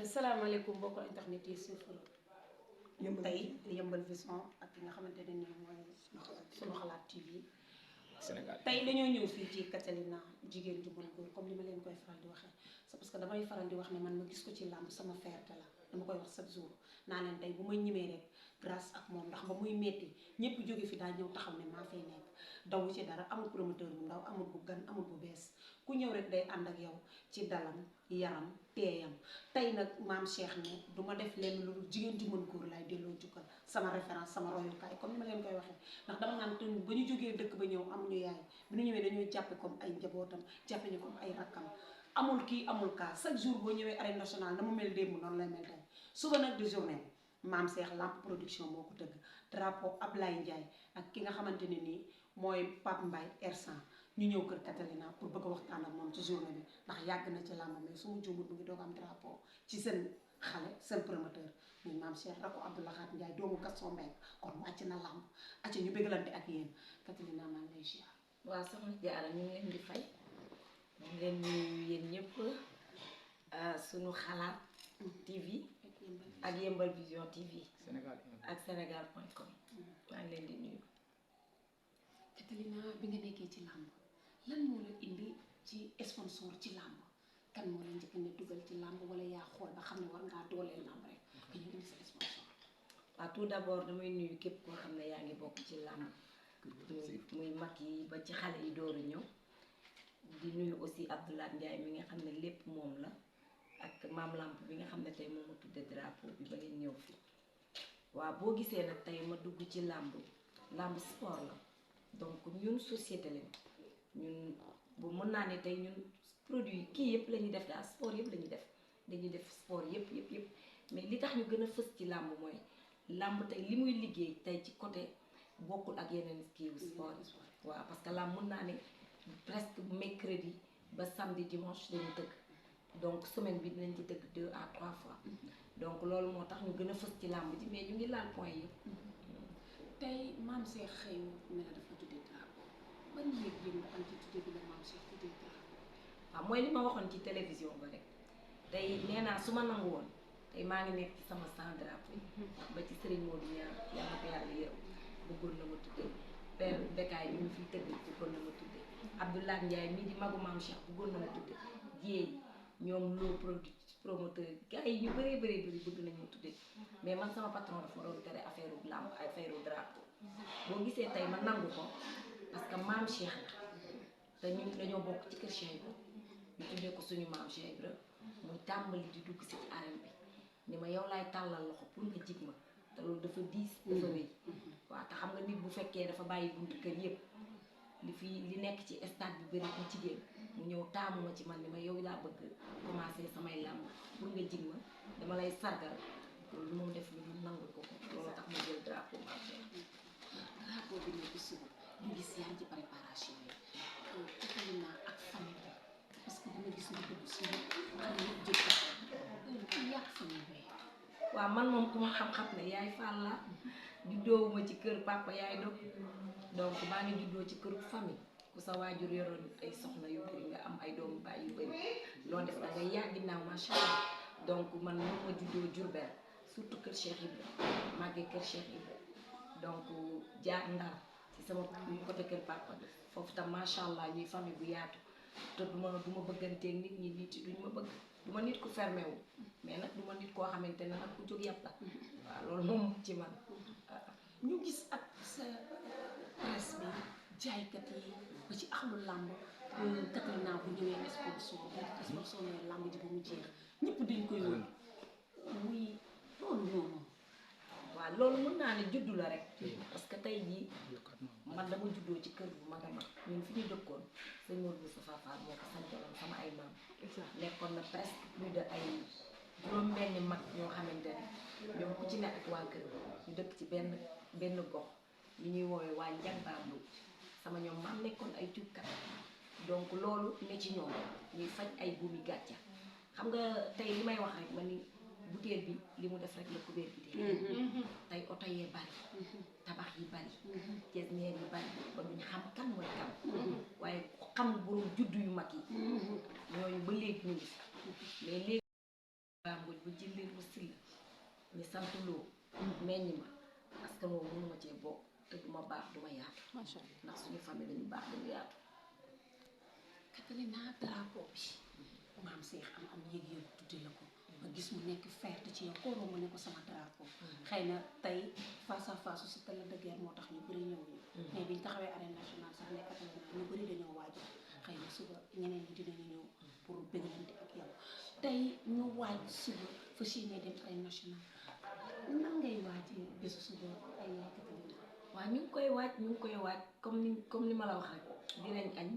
salaamaaleykum mbokki internet yi suivre tey Yeumbeul Vision ak ki nga xamante ne nii mooy sunu xalaat TV Sénégal tey dañoo ñëw fii ci Catalina jigéen ju mën góor comme ni ma leen koy faral di waxee c'est parce que damay faral di wax ne man ma gis ko ci làmb sama fierté la dama koy wax chaque jour naa leen tey bu may ñemee rek grâce ak moom ndax ba muy metti ñëpp jóge fi daa ñëw taxaw ne maa fay nekk daw ci dara amul promoteur bu ndaw amul bu gan amul bu bees ku ñëw rek day ànd ak yow ci dalam yaram teeyam tey nag maam Cheikh ne du ma def leen lu jigéen ju mën góor laay delloo jukkal sama référence sama royukaay comme ni ma leen koy waxee ndax dama naan te ba ñu jógee dëkk ba ñëw amuñu yaay bi ñu ñëwee dañuy jàppe comme ay njabootam jàppe ñu comme ay rakkam amul kii amul kaa chaque jour boo ñëwee arène nationale na mu mel démb noonu lay mel tey suba nag di journée maam Cheikh lamp production moo ko tëgg drapeau Ablaye Ndiaye ak ki nga xamante ne nii mooy Pape Mbaye R100 ñu ñëw kër Catalina pour bëgg a waxtaan ak moom ci journée bi ndax yàgg na ci làmb mais su ma juumut mu ngi doog am drapeau ci seen xale seen promoteur muy maam Cheikh rakku Abdoulaye Ndiaye doomu Gaston Mbengue kon wàcc na làmb acca ñu bëggalante ak yéen Catalina maa ngi lay ziar. waaw soxna Diarra ñu ngi leen di fay ñu ngi leen nuyu yéen ñëpp sunu xalaat TV ak Yeumbeul Vision TV ak Sénégal.com maa ngi leen di nuyu. Catalina bi nga nekkee ci làmb lan moo la indi ci sponsor ci làmb kan moo la njëkk ne dugal ci làmb wala yaa xool ba xam ne war ngaa dooleel làmb rek nga ñu indi sa sponsor. waaw tout d'abord damay nuyu képp koo xam ne yaa ngi bokk ci làmb muy mag yi ba ci xale yi dooru ñëw di nuyu aussi Abdoulaye Ndiaye mi nga xam ne lépp moom la ak maam lamp bi nga xam ne tey moom ma tudde drapeau bi ba ngeen ñëw fi waaw boo gisee nag tey ma dugg ci làmb sport la donc ñun société lañ ñun bu mën naa ne tey ñun produit kii yëpp la ñuy def daal sport yëpp la ñuy def dañuy def sport yëpp mais li tax ñu gën a fës ci làmb mooy làmb tey li muy liggéey tey ci côté bokkul ak yeneen kii sport waaw parce que làmb mën naa ne presque mercredi ba samedi dimanche dañuy tëgg donc semaine bi dinañ ci tëgg 2 à 3 fois donc loolu moo tax ñu gën a fës ci làmb ji mais ñu ngi laal point yëpp. tey maam Cheikh xëy na la dafa tuddee drapeau ban yëg-yëg nga am ci tuddee bi la maam Cheikh tuddee drapeau. waaw mooy li ma waxoon ci télévision ba rek tey nee naa su ma nangu woon tey maa ngi nekk ci sama 100 drapeau ba ci Serigne Modou Niang yàlla ko yàlla yërëm bëggoon na ma tuddee père Bekaay bi ñu fiy tëgg bëggoon na ma tuddee Abdoulaye Ndiaye mii di magu maam Cheikh bëggoon na ma tuddee jéey ñoom loo promoteur gars yi ñu bëree bëgg nañu tuddee mais man sama patron dafa doon tere affaire lamb affaire drapeau boo gisee tey ma nangu ko parce que maam Cheikh la te ñun dañoo bokk ci kër Cheikh Ibra ñu tuddee ko suñu maam Cheikh Ibra muy tàmbali di dugg si ci arène bi ni ma yow laay tàllal loxo pour nga jig ma te loolu dafa diis dafa rëy waaw te xam nga nit bu fekkee dafa bàyyi buntu kër yëpp li nekk ci stade bi bëri ci jigéen mu ñëw taamu ma ci man ni ma yow laa bëgg commencé samay làmb pour nga jig ma dama lay sargal loolu moom def lu nangu ko loolu tax ma jël drapeau maam Cheikh. drapeau bi ñu gis ñu gis yaa ngi ci préparation yi Catalina ak famille bi parce que dama gis nga dugg si xale yëpp jël ko yàq famille bi. waaw man moom ku ma xam-xam ne yaay Fall la juddoowuma ci kër papa yaay dog donc maa ngi juddoo ci këru famille ku sa waajur yoroon ay soxna yu bëri nga am ay doomu baay yu bëri loo def da ngay yàgg ginnaaw macha allah donc man moom ma juddoo Diourbel surtout kër Cheikh Ibra màggee kër Cheikh Ibra donc jaar Ndar ci sama côté kër papa foofu tam macha allah ñuy famille bu yaatu te du ma bëgganteeg nit ñi nit duñ ma bëgg du ma nit ku fermé wu mais nag du ma nit koo xamante ne nag ku jóg yàpp la waaw loolu moom ci man. ñu gis ak sa presse bi jaaykat yi ba ci axlu làmb Catalina bu ñëwee sponsor ne làmb ji ba mu jeex ñëpp dañ koy wër muy loolu noonu. waaw loolu mën naa ne juddu la rek parce que tey jii man dama juddoo ci kër bu mag a mag ñun fi ñu dëkkoon sëñ Modou Moustapha Fall moo ko sañtaloon sama ay maam nekkoon na presque plus de ay juróom-benni mag ñoo xamante ne ñoom ku ci nekk ak waa kër ñu dëkk ci benn gox ñu ñuy woowee waa Njàngbaabu sama ñoom maam nekkoon ay cuubkat donc loolu ne ci ñoom ñuy faj ay buumi gàcca xam nga tey li may wax rek ma ni butéel bi li mu def rek la kubéer bi dee tey oto yee bari tabax yi bari jesneer yi bari ba duñ xam kan mooy kan waaye xam borom juddu yu mag yi ñooñu ba léegi ñu ngi mais léegi ba jëlee ba sil ñu sant loo meññ ma parce que moom mënuma cee bokk te duma baax duma yaatu macha allah ndax suñu famille dañu baax dañu yaatu. Catalina drapeau bi maam Cheikh am yëg-yëg tudde la ko nga gis mu nekk fierté ci yow koo romb ne ko sama drapeau xëy na tey face à face su Talla de Guiers moo tax ñu bëri ñëwuñu mais biñ taxawee arène nationale sax ne Catalina ñu bëri dañoo waajal xëy na suba ñeneen ñi dinañu ñëw pour bëggalante ak yow tey ñu waaj suba fa yéene dem arène nationale nan ngay waajee bésu suba ay yaay Catalina. waaw ñu ngi koy waaj comme ni ma la wax rek dinañ añ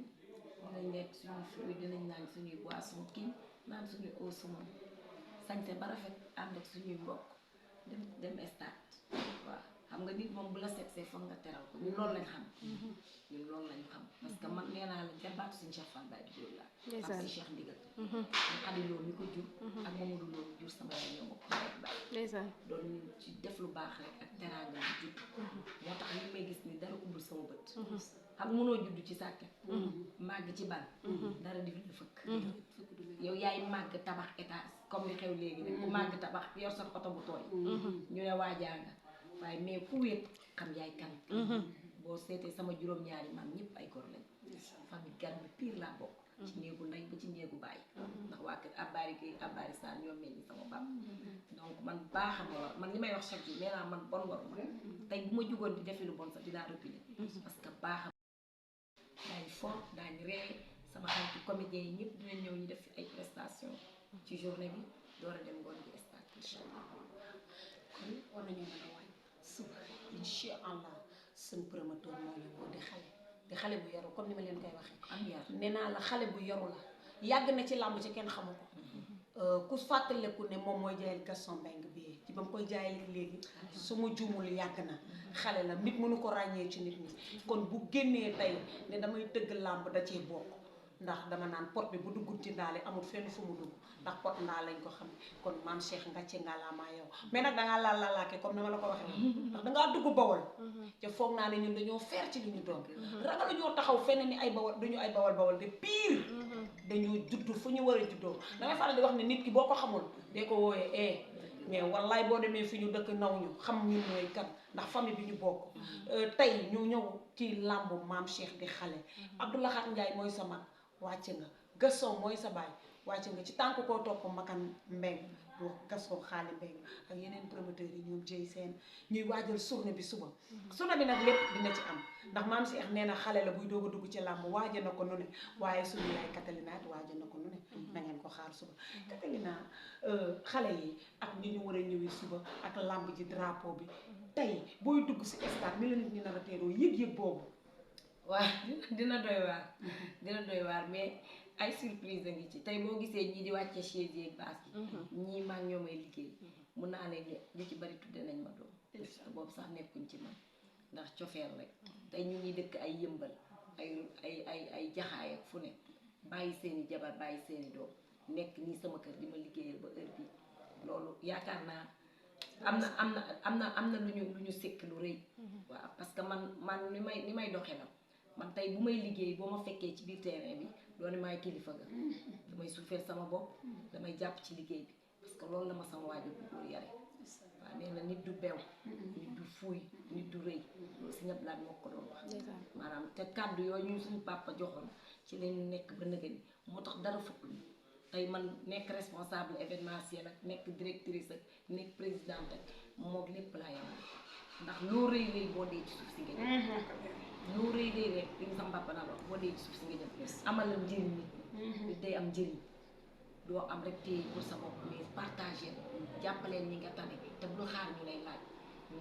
dinañ lekk suñu fruit dinañ naan suñuy boisson kii naan suñuy eau sumon sañse ba rafet ànd ak suñuy mbokk dem stade waaw xam nga nit moom bu la seetsee foog nga teral ko ñun loolu lañ xam ñun loolu lañ xam parce que man nee naa la jarbaatu suñu Cheikh Fall Baye Diouf laa ak si Cheikh Ndigal ñu xadi loolu mi ko jur ak Mamadou loolu jur sama yaay ñoo bokk baay doon ñu ci def lu baax rek ak teraanga bi judd moo tax li may gis ni dara ubbul sama bët xam mënoo judd ci sàkket màgg ci ban dara di la fëkk yow yaay màgg tabax étage comme li xew léegi rek ku màgg tabax yor sa oto bu tooy ñu ne waajaa nga waaye mais ku wéet xam yaay kan boo seetee sama juróom-ñaari maam ñëpp ay góor lañ famille gar bi pire laa bokk ci néegu ndey ba ci néegu baay ndax waa kër Abari Gueye Abari Sarr ñoo mel ni sama bàpp donc man baaxama war man li may wax chaque jour nee naa man bon waruma tey bu ma jugoon di defi lu bon sax dinaa reculer parce que baaxam daañ fort daañ ree sama xaritu comédien yi ñëpp dinañ ñëw ñu def fi ay prestation ci journée bi door a dem ngoon bi stade incha allah kon war nañu mën a waaj suba incha allah seen promoteur moo ñu woo di xale bu yaru comme ni ma leen koy waxee am yar nee naa la xale bu yaru la yàgg na ci làmb ci kenn xamu ko ku fàttaleku ne moom mooy jaayal Gaston Mbengue bi ci ba mu koy jaayal léegi su ma juumul yàgg na xale la nit mënu ko ràññee ci nit ñi kon bu génnee tey ne damay tëgg làmb da cee bokk ndax dama naan pot bi bu duggut ci ndaale amul fenn fu mu dugg ndax pot ndaa lañ ko xam kon maam Cheikh ngàcce ngaalaamaa yow mais nag dangaa laalaake comme ni ma la ko waxee ndax dangaa dugg bawol te foog naa ne ñun dañoo feer ci li ñu doon ragalu ñoo taxaw fenn ni ay bawol duñu ay bawol de pire dañoo judd fu ñu war a juddoo damay faral di wax ne nit ki boo ko xamul dee ko wooyee mais wallaay boo demee fi ñu dëkk naw ñu xam ñun mooy kan ndax famille bi ñu bokk tey ñu ñëw ci làmb maam Cheikh di xale Abdoulahat Ndiaye mooy sa mag wàcce nga Gaston mooy sa baay wàcce nga ci tànk koo topp Makan Mbengue bu Gaston xaali Mbengue ak yeneen promoteurs yi ñoom jëy seen ñuy waajal journée bi suba journée bi nag lépp dina ci am ndax maam Cheikh nee na xale la buy doog a dugg ci làmb waaja na ko nu ne waaye suñu yaay Catalina it waaja na ko nu ne na ngeen ko xaar suba Catalina xale yi ak ni ñu war a ñëwee suba ak làmb ji drapeau bi tey booy dugg si stade ni la nit ñi nar a teeroo yëg-yëg boobu waaw dina doy waar mais ay surprise a ngi ci tey boo gisee ñii di wàcce chaise yeeg baas yi ñii maa ngi ñoo may liggéey mun naa leen ñu ci bari tudde nañ ma doom parce que boobu sax nekkuñ ci man ndax cofeel rek tey ñu ngi dëkk ay yëmbal ay jaxaay ak fu ne bàyyi seeni jabar bàyyi seeni doom nekk nii sama kër di ma liggéeyal ba heure bi loolu yaakaar naa am na lu ñu sekk lu rëy waaw parce que man ni may doxe la man tey bu may liggéey boo ma fekkee ci biir terrain bi doone maay kilifa ga damay suufeel sama bopp damay jàpp ci liggéey bi parce que loolu la ma sama waajur bu góor yare waaw nee na nit du bew nit du fuuy nit du rëy loolu si ñëpp laat moo ko doon wax maanaam te kàddu yooyu ñu suñu papa joxoon ci lañu nekk ba nëgëni moo tax dara fukk tey man nekk responsable événementiel ak nekk directrice ak nekk présidente ak moom lépp laa yemale ndax loo rëy boo dee ci suuf si nga jëm loo rëy rek li nga sama papa naa wax boo dee ci suuf si nga jëm amal la njëriñ nit day am njëriñ doo am rek téye pour sa bopp mais partager jàppaleen ñi nga tane te bu xaar ñu lay laaj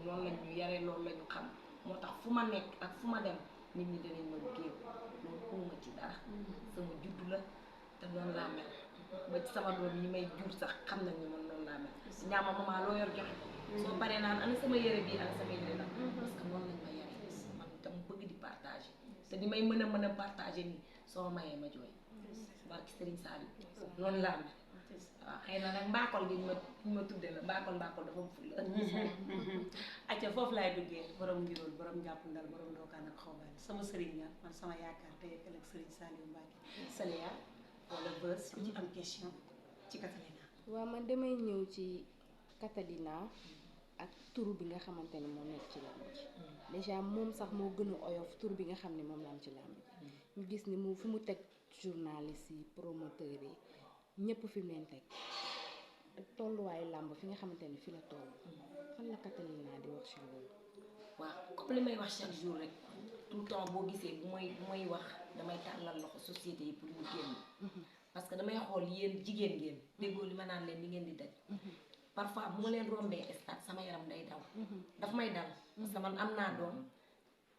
loolu lañ ñu yare loolu la ñu xam moo tax fu ma nekk ak fu ma dem nit ñi danañ ma géew loolu xawma ci dara sama juddu la te noonu laa mel ba ci sama doom yi may jur sax xam nañ ni man noonu laa mel ñaama maman loo yor joxe soo paree naan ana sama yére bii ana sama yére la parce que noonu lañ ma yare man tam bëgg di partager te di may mën a partager nii soo mayee ma jooy barki Serigne Saliou noonu laa mel waaw xëy na nag mbaakol gi ñu ma tuddee la mbaakol dafa am ful la acca foofu laay duggee borom ngirool borom njàpp ndal borom dookaan ak xawbaan sama sëriñ la man sama yaakaar tey ëllëg Serigne Saliou Mbacké Saliya wala bës ku ci am question ci Catalina waaw man damay ñëw ci Catalina ak tur bi nga xamante ne moo nekk ci làmb ji déjà moom sax moo gën a oyof tur bi nga xam ne moom la am ci làmb ji ñu gis ni mu fi mu teg journaliste yi promoteurs yi ñëpp fi mu leen teg tolluwaayu làmb fi nga xamante ne fi la toll fan la Catalina di wax ci loolu. waaw comme li may wax chaque jour rek tout le temps boo gisee bu may wax damay tàllal loxo société yi pour ñu génn parce que damay xool yéen jigéen ngeen déggoo li ma naan leen li ngeen di daj parfois bu ma leen rombee stade sama yaram day daw daf may dal parce que man am naa doom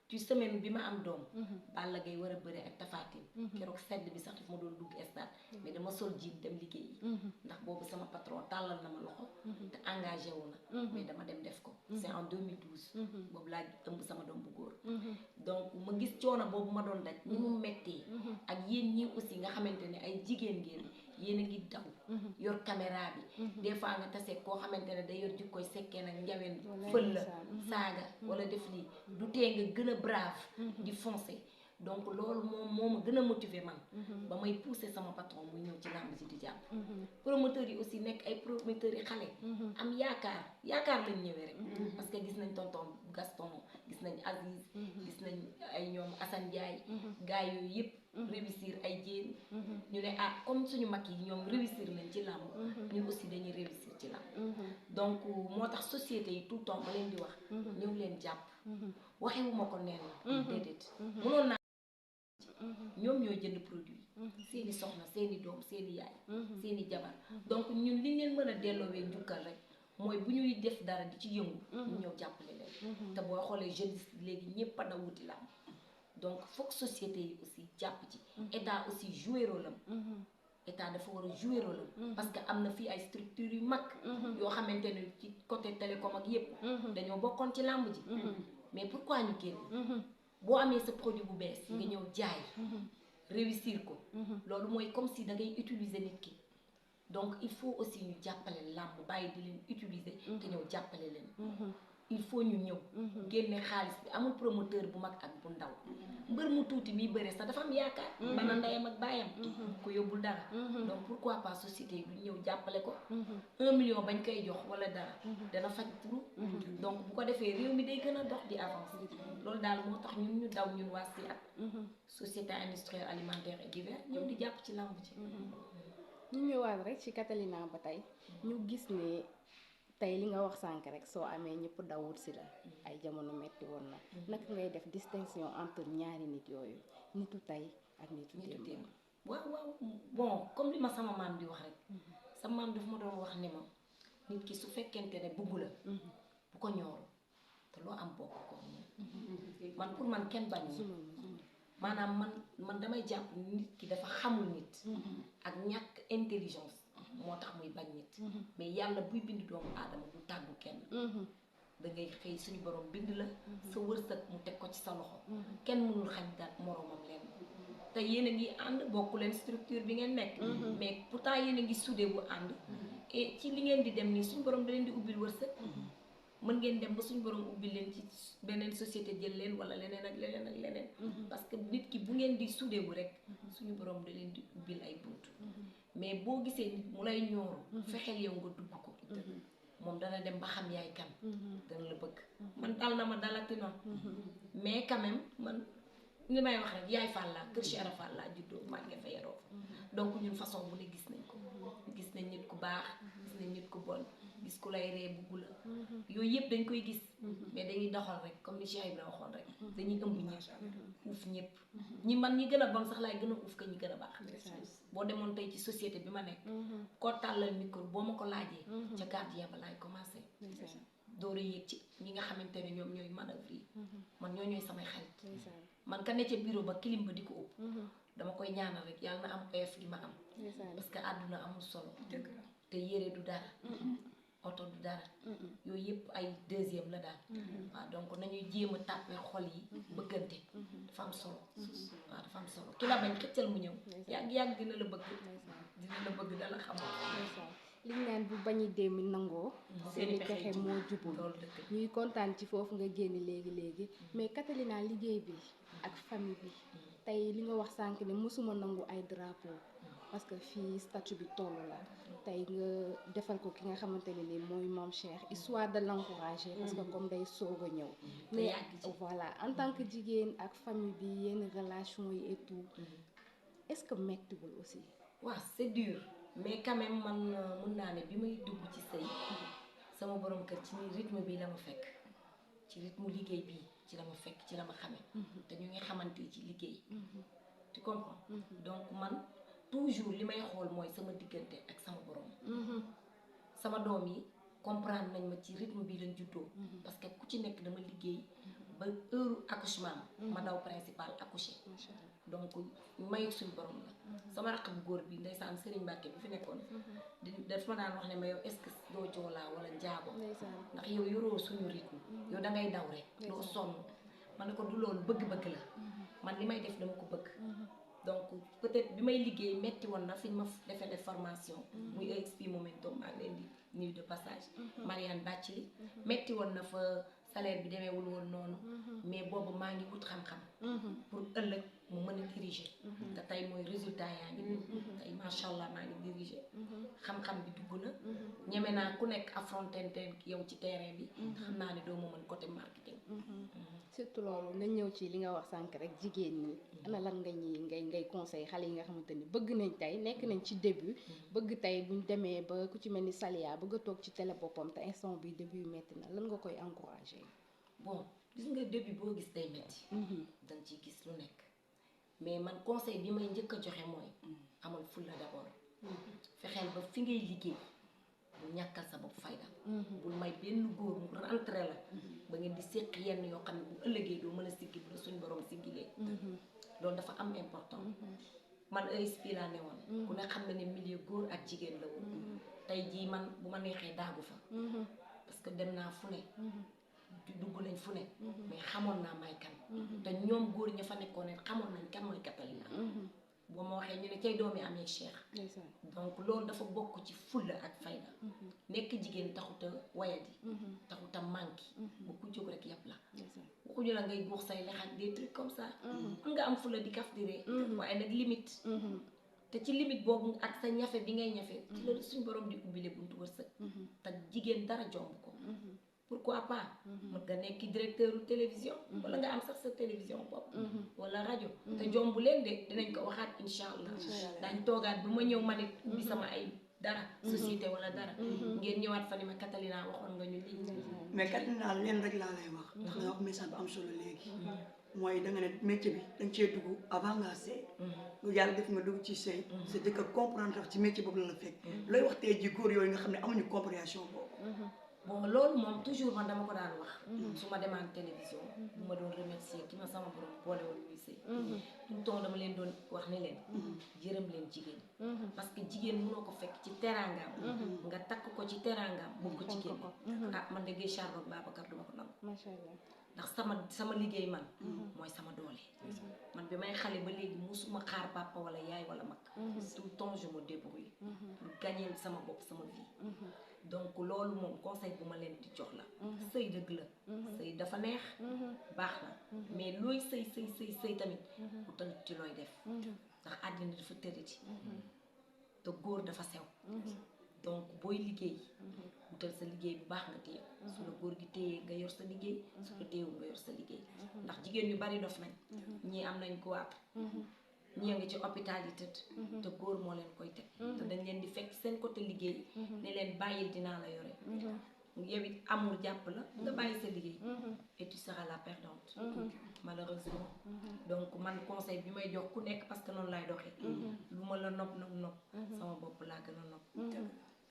ci semaine bi ma am doom Balla Gaye war a bëre ak Tapha Tine keroog sedd bi sax daf ma doon dugg stade mais dama sol jiin dem liggéey ndax boobu sama patron tàllal na ma loxo te engagé wu na mais dama dem def ko c'est en 2012 boobu laa ëmb sama doom bu góor donc ma gis coono boobu ma doon daj ni mu mettee ak yéen ñi aussi nga xamante ne ay jigéen ngeen yéen a ngi daw yor caméra bi des fois nga tase koo xamante ne day yor jikkoy sekkee nag njaween fël la saaga wala def lii du tee nga gën a brave di foncer donc loolu moo ma gën a motiver man ba may pousser sama patron muy ñëw ci làmb ji di jàpp promoteurs yi aussi nekk ay promoteurs yi xale am yaakaar lañ ñëwee rek parce que gis nañ tonton Gaston gis nañ Aziz gis nañ ay ñoom Assane Ndiaye gars yooyu yëpp réussir ay jéen ñu ne ah comme suñu mag yi ñoom réussir nañ ci làmb ñun aussi dañuy réussir ci làmb donc moo tax société yi tout le temps ma leen di wax ñëw leen jàpp waxewuma ko neen la déedéet mënoon naa ñoom ñooy jënd produit seeni soxna seeni doom seeni yaay seeni jabar donc ñun liñ leen mën a delloowee njukkal rek mooy bu ñuy def dara di ci yëngu ñu ñëw jàppale leen te boo xoolee jeunes léegi ñëpp a daw wuti làmb donc foog société yi aussi jàpp ci état aussi jouer rôle am état dafa war a jouer rôle am parce que am na fii ay structures yu mag yoo xamante ne ci côté télécom ak yépp dañoo bokkoon ci làmb ji mais pourquoi ñu génn boo amee sa produit bu bees nga ñëw jaay réussir ko loolu mooy comme si da ngay utiliser nit ki donc il faut aussi ñu jàppale làmb bàyyi di leen utiliser te ñëw jàppale leen il faut ñu ñëw génne xaalis bi amul promoteur bu mag ak bu ndaw mbër mu tuuti mi bëre sax dafa am yaakaar bana ndeyam ak baayam ko yóbbul dara donc pourquoi pas société bi ñëw jàppale ko 1 million bañ koy jox wala dara dana faj turu donc bu ko defee réew mi day gën a dox di avancer loolu daal moo tax ñun ñu daw ñun waa SIAD société industrielle alimentaire et divers ñëw di jàpp ci lamb ci ñu ñëwaat rek ci Catalina ba tey ñu gis ne tey li nga wax sànk rek soo amee ñëpp dawut si la ay jamono metti woon na naka ngay def distinction entre ñaari nit yooyu nitu tey ak nitu démb waaw bon comme li ma sama maam di wax rek sama maam daf ma doon wax ni ma nit ki su fekkente ne bugg la bu ko ñooru te loo am bokk ko man pour man kenn bañ maanaam man damay jàpp nit ki dafa xamul nit ak ñàkk intelligence moo tax muy bañ nit mais yàlla buy bind doomu aadama du tàggu kenn da ngay xëy suñu borom bind la sa wërsëg mu teg ko ci sa loxo kenn mënul xañ daal moroomam leen te yéen a ngi ànd bokku leen structure bi ngeen nekk mais pourtant yéen a ngi soudé bu ànd et ci li ngeen di dem nii suñu borom da leen di ubbil wërsëg mën ngeen dem ba suñu borom ubbil leen ci beneen société jël leen wala leneen ak leneen ak leneen parce que nit ki bu ngeen di soudé bu rek suñu borom da leen di ubbil ay buntu mais boo gisee nit mu lay ñooru fexeel yow nga dugg ko moom dana dem ba xam yaay kan dana la bëgg man dal na ma dalati na mais quand même man li may wax rek yaay Fall laa kër Cheikh Ibra Fall laa juddoo maa ngi fa yaroo fa donc ñun façon bu ne gis nañ ko gis nañ nit ku baax gis nañ nit ku bon gis ku lay ree bugg la yooyu yëpp dañ koy gis mais dañuy doxal rek comme ni Cheikh Ibra waxoon rek dañuy ëmb ñëpp uuf ñëpp ñi man ñi gën a bon sax laay gën a uuf que ñi gën a baax boo demoon tey ci société bi ma nekk koo tàllal micro boo ma ko laajee ca gardien ba laay commencé door a yéeg ci ñi nga xamante ne ñoom ñooy manœuvre yi man ñooy samay xarit man ka ne ca bureau ba kilim ba di ko ëpp dama koy ñaanal rek yàlla na am oyof gi ma am parce que àdduna amul solo te yére du dara oto du dara yooyu yëpp ay deuxième la daal waaw donc nañuy jéem a tàppe xol yi bëggante dafa am solo waaw dafa am solo ki la bañ xëccal mu ñëw yàgg dina la bëgg dala xam liñ naan bu bañi démb nangoo seeni pexe moo jubul ñuy kontaan ci foofu nga génn léegi mais Catalina liggéey bi ak famille bi tey li nga wax sànq ne mosuma nangu ay drapeau parce que fii statut bi toll la tey nga defal ko ki nga xamante ne ni mooy Mame Cheikh histoire de l'encourager parce que comme day soog a ñëw mais voilà en tant que jigéen ak famille bi yenn relation yi et tout est-ce que mettiwul aussi waaw c'est dur mais quand même man mun naa ne bi may dugg ci sëy sama borom kër ci ni rythme bi la ma fekk ci rythme liggéey bi ci la ma fekk ci la ma xame te ñu ngi xamante ci liggéey tu comprends donc man toujours li may xool mooy sama diggante ak sama borom sama doom yi comprendre nañ ma ci rythme bi lañ juddoo parce que ku ci nekk dama liggéey ba heure accouchement ma daw principal accoucher donc mayu suñu borom la sama raq bu góor bi ndeysaan Serigne Mbacke bi fi nekkoon daf ma daan wax ne ma yow est-ce que doo joolaa wala njaago ndax yow yoroo suñu rythme yow da ngay daw rek doo sonn ma ne ko du loolu bëgg-bëgg la man li may def dama ko bëgg donc peut-être bi may liggéey metti woon na fi ñu ma defee des formation muy EXP Momentum maa ngi leen di nuyu de passage Marianne Bathily metti woon na fa salaire bi demeewul woon noonu mais boobu maa ngi wut xam-xam pour ëllëg mu mën a diriger te tey mooy résultat yaa ngi nii tey macha allah maa ngi diriger xam-xam bi dugg na ñeme naa ku nekk affronté yow ci terrain bi xam naa ne doo ma mën côté marketing surtout loolu nga ñëw ci li nga wax sànq rek jigéen ñi ana lan nga ñi ngay conseil xale yi nga xamante ni bëgg nañ tey nekk nañ ci début bëgg tey buñ demee ba ku ci mel ni Saliya bëgg a toog ci télé boppam te instant bi début yu metti na lan nga koy encourager bon gis nga début boo gis day metti danga ciy gis lu nekk mais man conseil bi may njëkk a joxe mooy amal fulla d'abord fexeel ba fi ngay liggéey bu ñàkkal sa bopp fayda bul may benn góor mu rentré la ba ngeen di séq yenn yoo xam ne bu ëllëgee doo mën a siggi bu la suñ borom siggilee loolu dafa am important man EXP laa ne woon ku ne xam na ne milieu góor ak jigéen la woon tey jii man bu ma neexee daagu fa parce que dem naa fu ne dugg nañ fu ne mais xamoon naa may kan te ñoom góor ña fa nekkoon ne xamoon nañ kan mooy Catalina boo ma waxee ñu ne cay doomi amee Cheikh donc loolu dafa bokk ci fulla ak fayda nekk jigéen taxuta wayadi taxuta manqué bu ku jóg rek yàpp la waxuñu la ngay guux say lex ak des trucs comme ça mën nga am fulla di kaf di ree waaye nag limite te ci limite boobu ak sa ñafe bi ngay ñafe ci la suñ borom di ubbile buntu wërsëg te jigéen dara jomb ko pourquoi pas mën nga nekk directeur télévision wala nga am sax sa télévision bopp wala rajo te jombu leen de dinañ ko waxaat incha allah daañ toogaat bu ma ñëw ma ne ubbi sama ay dara société wala dara ngeen ñëwaat fa ni ma Catalina waxoon nga ñu lii mais Catalina leen rek laa lay wax ndax nga wax message bu am solo léegi mooy da nga ne métier bi da nga cee dugg avant ngaa sëy yàlla def nga dugg ci sëy c'est que comprendre ci métier boobu la la fekk looy wax tey ji góor yooyu nga xam ne amuñu compréhension boobu bon loolu moom toujours man dama ko daan wax su ma demaan télévision bu ma doon remercier ki ma sama borom boole woon ñuy sëy tout le temps dama leen doon wax ne leen jërëm leen jigéen parce que jigéen mënoo ko fekk ci teraangaam nga takk ko ci teraangaam bëgg ko ci génn ah man de Guèye Charlotte Babacar duma ko nangu macha allah ndax sama liggéey man mooy sama doole man bi may xale ba léegi musuma xaar papa wala yaay wala mag tout le temps je me débrouille pour gagner sama bopp sama vie donc loolu moom conseil bu ma leen di jox la sëy dëgg la sëy dafa neex baax na mais looy sëy tamit bu tamit ci looy def ndax àddina dafa tëriti te góor dafa sew donc booy liggéey wutal sa liggéey bu baax nga téye su la góor gi téyee nga yor sa liggéey su la téyewul nga yor sa liggéey ndax jigéen ñu bari dof nañ ñii am nañ ko waat ñii a ngi ci hôpital yi tëdd te góor moo leen koy teg te dañ leen di fekk seen côté liggéey ne leen bàyyil dinaa la yore yow it amul jàpp la nga bàyyi sa liggéey et tu seras la perdante malheureusement donc man conseil bi may jox ku nekk parce que noonu laay doxee lu ma la nopp sama bopp laa gën a nopp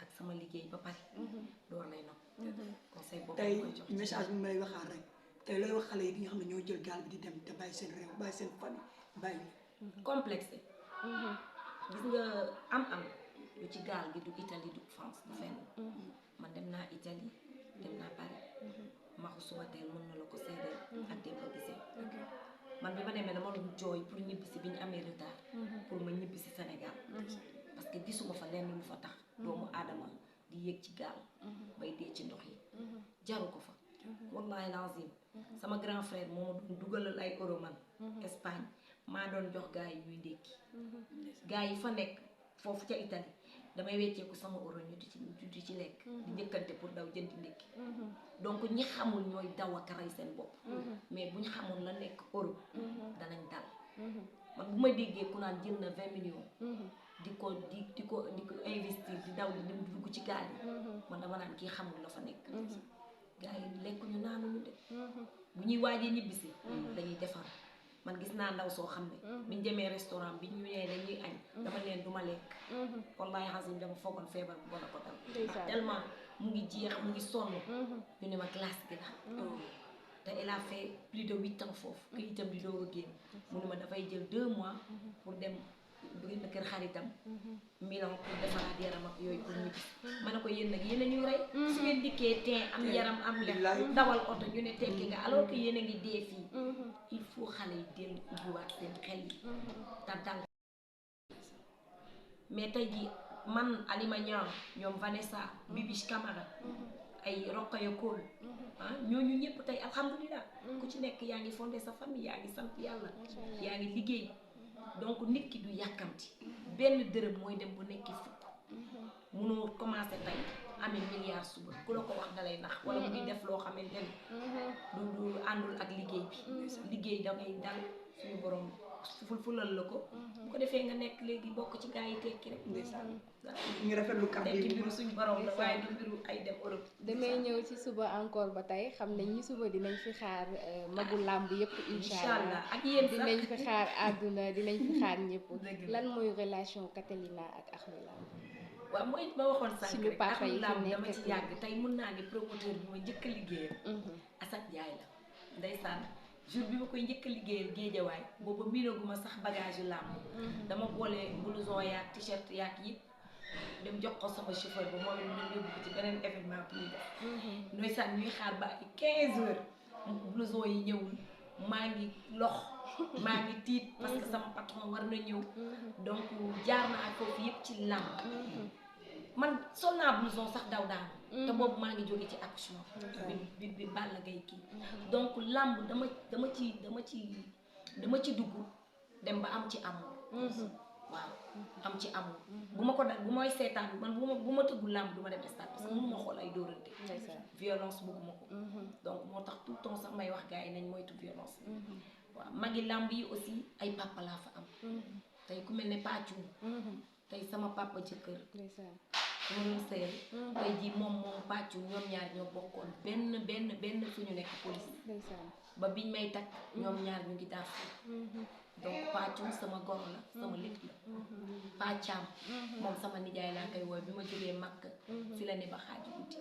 ak sama liggéey ba pare door lay nopp conseil boobu tey koy jox message bi may waxaat rek tey looy wax xale yi nga xam ne ñoo jël gaal bi di dem te bàyyi seen réew bàyyi seen famille bàyyi complexe gis nga am lu ci gaal gi du Italie du France du fenn man dem naa Italie dem naa Paris maxu suba teel mën na la ko seedeel ak dem ko gisee man bi ma demee dama doon jooy pour ñibbisi bi ñu amee retard pour ma ñibbisi Sénégal parce que gisuma fa lenn lu fa tax doomu aadama di yéeg ci gaal bay dee ci ndox yi jaru ko fa wallahi lazim sama grand frère moo ma doon dugalal ay euro man Espagne maa doon jox gars yi ñuy ndékki gars yi fa nekk foofu ca Italie damay wecceeku sama euro ñu di ci lekk di njëkkante pour daw jëndi ndékki donc ñi xamul ñooy daw ak rey seen bopp mais buñ xamul la nekk Europe danañ dal man bu ma déggee ku naan jël na 20 millions di ko investir di daw di dem di dugg ci gaal yi man dama naan kii xamul la fa nekk gars yi lekkuñu naanuñu de bu ñuy waajee ñibbisi dañuy defar man gis naa ndaw soo xam ne biñ demee restaurant bi ñu nee dañuy añ dama leen duma lekk wallahi xasim dama foogoon feebar bu bon a ko dal tellement mu ngi jeex mu ngi sonn ñu ne ma glace gi la te elle a fait plus de 8 ans foofu këyitam di doog a génn mu ne ma dafay jël 2 mois pour dem na kër xaritam Milan pour defaraat yaram ak yooyu pour ñibbi ma ne ko yéen nag yéen a ñuy rey su ngeen dikkee teen am yaram am lex dawal oto ñu ne tekki nga alors que yéen a ngi dee fii il faut xale yi dellu ubbiwaat seen xel yi te dal mais tey ji man Alima Niang ñoom Vanessa Bibiche Camara ay Rokhaya Kol ñooñu ñëpp tey alhamdulilah ku ci nekk yaa ngi fondé sa famille yaa ngi sant yàlla yaa ngi liggéey donc nit ki du yàkkamti benn dërëm mooy dem bu nekki fukk munoo commencé tey amee milliard suba ku la ko wax dalay nax wala mu ngi def loo xamante ne du àndul ak liggéey bi liggéey dangay dal suñu borom fulal la ko bu ko defee nga nekk léegi bokk ci gaa yi tekki rek ñu rafetlu kàddu yi tekki mbiru suñu borom la waaye du mbiru ay dem Europe damay ñëw ci suba encore ba tey xam nañ ñi suba dinañ fi xaar magu làmb yëpp incha allah ak yéen sax dinañ fi xaar àdduna dinañ fi xaar ñëpp lan mooy relation Catalina ak Ahlou Lamb waaw mooy ma waxoon sànq suñu rek papa yi Ahlou Lamb dama nekk ci yàgg tey mun naa ne promoteur bi ma njëkk a liggéeyal Assane Ndiaye la ndeysaan jour bi ma koy njëkk a liggéeyal Géejawaay booba miinaguma sax bagage yu làmb dama boole blouson yaak t-shirt yaak yëpp dem jox ko sama chauffeur ba moom it ñu yóbbu ko ci beneen événement bu ñuy def ndeysaan ñuy xaar ba ay 15 heures blouson yi ñëwul maa ngi lox maa ngi tiit parce que sama patron war na ñëw donc jaar naa foofu yëpp ci làmb man sol naa blouson sax daw daanu te boobu maa ngi jóge ci accouchement bi Balla Gaye kii donc làmb dama ci dugg dem ba am ci amour waaw am ci amour bu ma ko dal bu may seetaan man bu ma tëggul làmb du ma dem stade parce que mënu ma xool ay dóorante violence bëgguma ko donc moo tax tout le temps sax may wax gars yi nañ moytu violence waaw magi làmb yi aussi ay papa laa fa am tey ku mel ne Pàccu tey sama papa jëkkër mu doon sëyal tey jii moom Pàccu ñoom ñaar ñoo bokkoon benn fu ñu nekk police ba biñ may takk ñoom ñaar ñu ngi daaf donc Pàccu sama goro la sama lépp la Pàccaam moom sama nijaay laa koy wooy bi ma jógee Makk fi la ne ba xaaju guddi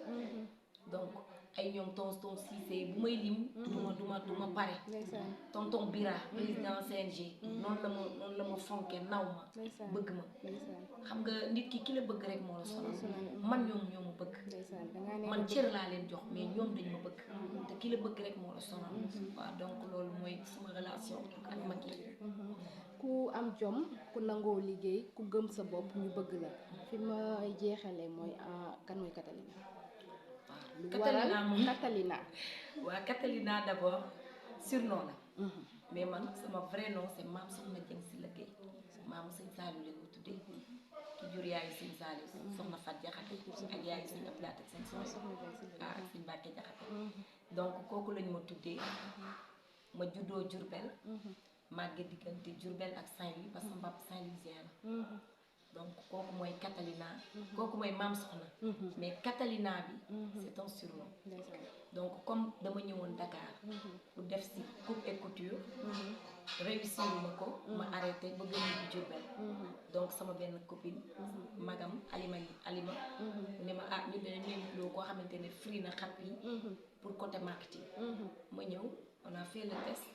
donc ay ñoom tonton Cissé bu may lim duma pare tonton Bira président CNG noonu la ma fonke naw ma bëgg ma xam nga nit ki la bëgg rek moo la sonal man ñoo ma bëgg man cër laa leen jox mais ñoom dañ ma bëgg te ki la bëgg rek moo la sonal waaw donc loolu mooy sama relation ak mag yi ku am jom ku nangoo liggéey ku gëm sa bopp ñu bëgg la fi ma jeexale mooy kan mooy Catalina Catalina waaw Catalina d'abord surnom la mais man sama vrai nom c'est Maam Soxna Jeng si la Gueye maamu sëñ Saliou lañ ko tuddee ki jur yaayu sëñ Saliou soxna Fat Jaxate ak yaayu sëñ Ablaat ak sëñ Soxna ak sëñ Mbàkke Jaxate donc kooku lañ ma tuddee ma juddoo Diourbel màgge diggante Diourbel ak Saint-Louis parce que mbàpp Saint-Louisien la donc kooku mooy Catalina kooku mooy Maam Soxna mais Catalina bi c'est un surnom donc comme dama ñëwoon Dakar pour def si coupe et couture réussir ma ko ma arrêté ba gën a Diourbel donc sama benn copine magam Alima ne ma ñu dañ leen loo koo xamante ne free na xam yi pour côté marketing ma ñëw on a fait le test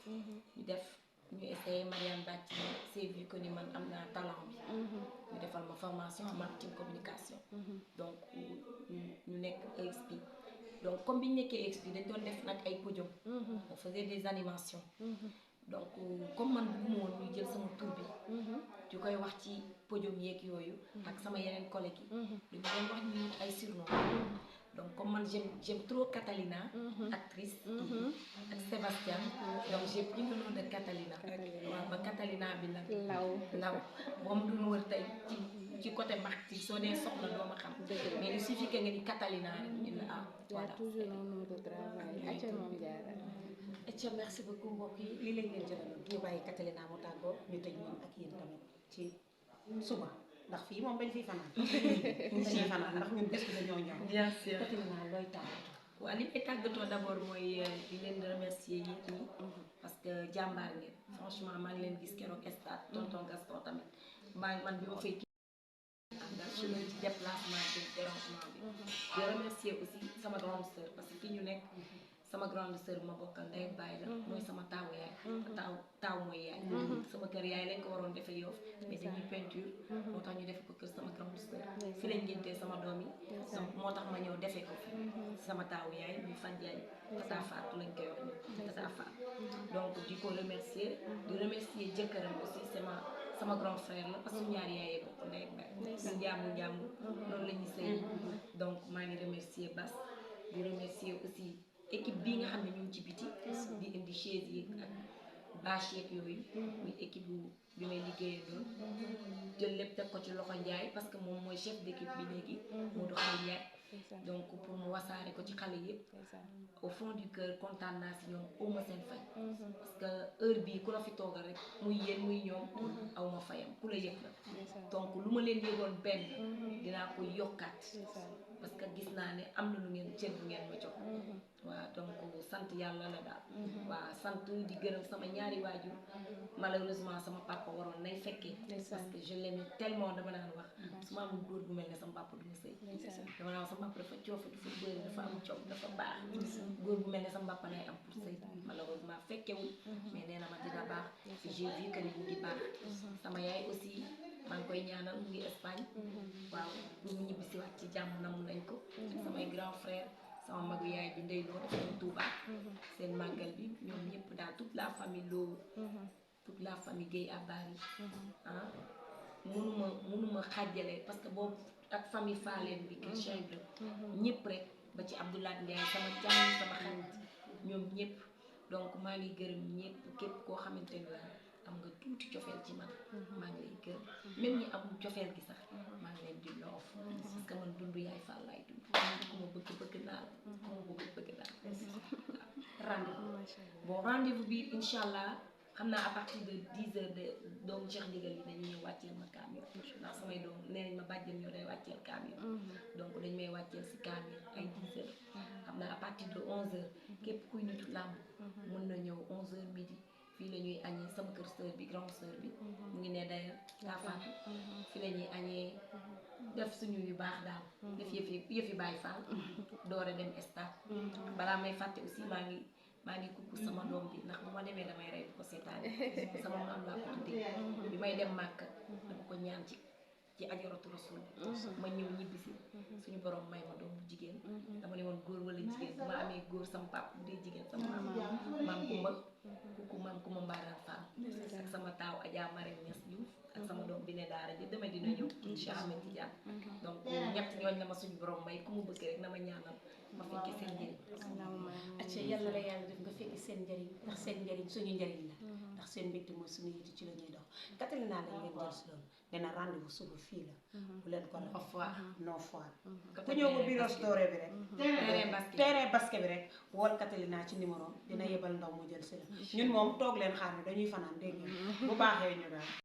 ñu def ñu essayé Marianne Bàcc c'est vu que ni man am naa talent bi ñu defal ma formation en marketing communication donc ñu nekk EXP donc comme bi ñu nekkee EXP dañ doon def nag ay podium on faisait des animations donc comme man bëgguma woon ñuy jël sama tur bi di koy wax ci podium yeeg yooyu ak sama yeneen collègues yi dañu doon wax ñu ay surnom donc comme man j'aime trop Catalina, actrice, ak Sébastien, donc j'ai pris le nom de Catalina. waaw ba Catalina bi nag law moom du ñu wër tey ci côté marque soo dee soxla doo ma xam mais il suffit que nga ni Catalina rek ñu la ah voilà. toujours un nom de travail. acca moom jaara. acca merci beaucoup mbokk yi lii lañ leen jëlaloon ñu bàyyi Catalina mu tàggoo ñu tëj ñun ak yéen tamit ci suba ndax fii moom dañ fiy fanaan dañuy fanaan ndax ñun bés bi dañoo ñëw. bien sûr Catalina looy tàggatoo. waaw li may tàggatoo d'abord mooy di leen remercier yéen ñi parce que jàmbaar ngeen franchement maa ngi leen gis keroog stade tonton Gaston tamit man bi ma fay àndal ci déplacement bi dérangement bi di remercier aussi sama grande sœur parce que fii ñu nekk sama grande sœur ma bokkal ndey ak baay la mooy sama taawu yaay taaw mooy yaay sama kër yaay lañ ko waroon defee Yoff mais dañuy peinture moo tax ñu def ko kër sama grande sœur fi lañ ngéntee sama doom yi donc moo tax ma ñëw defee ko fi sama taawu yaay muy Fan Diagne Tata Fatou lañ koy wax ni Tata Fatou donc di ko remercier di remercier jëkkëram aussi sama grand frère la parce que ñaari yaayee bokk ndey ak baay ñu jàmm loolu la ñuy sëy donc maa ngi remercier Bass di remercier aussi équipe bii nga xam ne ñu ngi ci biti di indi chaise yi ak bâche yeeg yooyu muy équipe bi may liggéeyee doon jël lépp teg ko ci loxo Ndiaye parce que moom mooy chef d'équipe bi léegi moo du xale Ndiaye donc pour mu wasaare ko ci xale yëpp au fond du cœur kontaan naa si ñoom awma seen fay parce que heure bii ku la fi toogal rek muy yéen muy ñoom awma fayam ku la yëg la donc lu ma leen yëgoon benn dinaa ko yokkaat parce que gis naa ne am na lu ngeen cër bu ngeen ma jox waaw donc sant yàlla la daal waaw sant di gërëm sama ñaari waajur malheureusement sama papa waroon nay fekkee parce que je l'aime tellement dama naan wax su ma amul góor bu mel ne sama papa du ma sëy dama naan wax sama papa dafa coofe dafa bëri dafa am coof dafa baax góor bu mel ne sama papa lay am pour sëy malheureusement fekkewul mais nee na ma dina baax j'ai vu que ni mu ngi baax sama yaay aussi maa ngi koy ñaanal mu ngi Espagne waaw pour mu ñibbisi waat ci jàmm namu nañ ko samay grand frère sama magu yaay bi ndey loo def Touba seen màggal bi ñoom ñëpp daal toute la famille Lo toute la famille Guèye Abari ah mënuma xàjjale parce que boobu ak famille Faaleen bi kër Cheikh Ibra ñëpp rek ba ci Abdoulaye Ndiaye sama jàmm sama xarit ñoom ñëpp donc maa ngi gërëm ñëpp képp koo xamante ni la am nga tuuti cofeel ci man maa ngi lay gërëm même ñi amul cofeel gi sax maa ngi leen di loof parce que man dund yaay Fall laay dund ku ma bëgg naa la ku ma bëgg naa la bon rendez-vous bi incha allah xam naa à partir de 10 heures de doomu Cheikh Ndigal yi dañuy ñëw wàcceel ma kaamil ndax samay doom nee nañ ma bàjjen ñoo day wàcceel kaamil donc dañ may wàcceel si kaamil ay 10 heures xam naa à partir de 11 heures képp kuy nitu làmb mën na ñëw 11 heures midi fii la ñuy añee sama kër sœur bi grande sœur bi mu ngi ne d'ailleurs taa Fatou fii la ñuy añee def suñu yu baax daal def yëfi Baye Fall doore dem stade balaa may fàtte aussi maa ngi kukku sama doom bi ndax bu ma demee damay rey bu ko seetaane sama maam laa ko tuddee bi may dem màkk dama ko ñaan ci ajaratu rasul ma ñëw ñibbisi suñu borom may ma doom bu jigéen dama ne woon góor wala jigéen bu ma amee góor sama pap bu dee jigéen sama maam kumba kukku maam kumba mbaaraan Fall ak sama taaw Adja Marème Niass Diouf ak sama doom bi ne daara ji dama dina ñëw Cheikh Ahmed Tidiane donc ñett ñooñ la ma suñu borom may ku mu bëgg rek na ma ñaanal ma fekkee seen njëriñ acca yàlla la yàlla def nga fekki seen njëriñ ndax seen njëriñ suñu njëriñ la ndax seen mbégte mooy suñu yitte ci la ñuy dox Catalina lañ leen jël si loolu dina rendez-vous suba fii la bu leen ko la non foire ku ñëw ba biir restauré bi rek terrain basket bi rek wool Catalina ci numéro dina yebal ndaw mu jël si la ñun moom toog leen xaar bi dañuy fanaan dégg bu baaxee ñu daal